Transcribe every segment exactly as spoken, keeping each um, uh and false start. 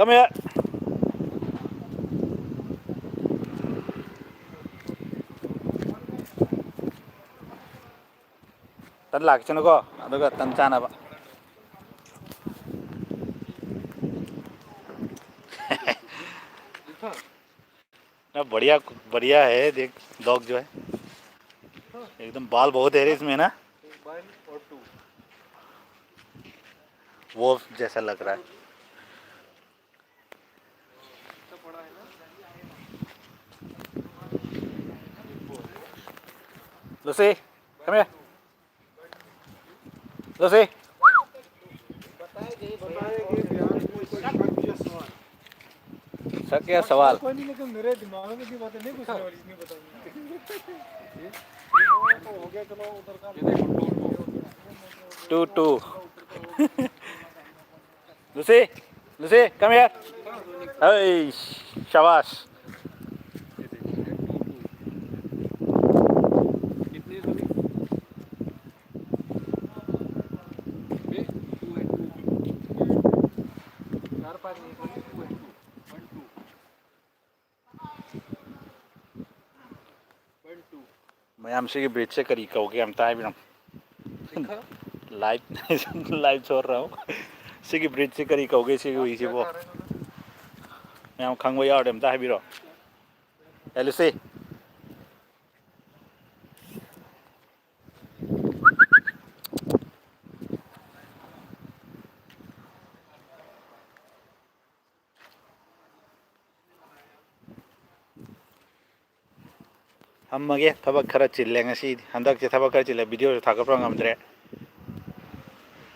Come here. ꯇꯟ ꯂꯥꯛꯈꯤꯁꯅꯨꯀꯣ, ꯑꯗꯨꯒ ꯇꯟ ꯆꯥꯅꯕ꯫ ना, बढ़िया, बढ़िया है, देख, डॉग जो है, एकदम बाल बहुत है रे इसमें ना। One और two। वो जैसा लग रहा है। Lucy, come here। Lucy. Sir, क्या सवाल? कोई नहीं, लेकिन मेरे दिमाग में जो बातें नहीं घुसने वाली, नहीं बताऊंगा। हो गया, चलो उधर का। Two two। Lucy, Lucy, come here। Hey, शाबाश। कितने सोनी? बे, two है, two। चार पाँच नहीं, सोनी, two है, two। One two। One two꯫ ꯃꯌꯥꯝ, ꯁꯤꯒꯤ breedꯁꯦ ꯀꯔꯤ ꯀꯧꯒꯦ ꯑꯝꯇ ꯍꯥꯏꯕꯤꯔꯝꯃꯨ꯫ ꯁꯤꯈꯥ? Live, live ꯁꯣꯔ ꯔꯥꯎ꯫ ꯁꯤꯒꯤ breedꯁꯦ ꯀꯔꯤ ꯀꯧꯒꯦ, ꯁꯤꯒꯤ ꯍꯨꯏꯁꯤꯕꯣ? ꯃꯌꯥꯝ ꯈꯪꯕ ꯌꯥꯎꯔꯗꯤ ꯑꯝꯇ ꯍꯥꯏꯕꯤꯔꯣ꯫ ꯑꯦ, ꯂꯨꯁꯤ꯫ ꯊꯝꯃꯒꯦ, ꯊꯕꯛ ꯈꯔ ꯆꯤꯜꯂꯦ ꯉꯁꯤꯗꯤ꯫ ꯍꯟꯗꯛꯁꯦ ꯊꯕꯛ ꯈꯔ ꯆꯤꯜꯂꯦ, videoꯁꯨ ꯊꯥꯒꯠꯄ ꯉꯝꯗ꯭ꯔꯦ꯫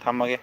ꯊꯝꯃꯒꯦ꯫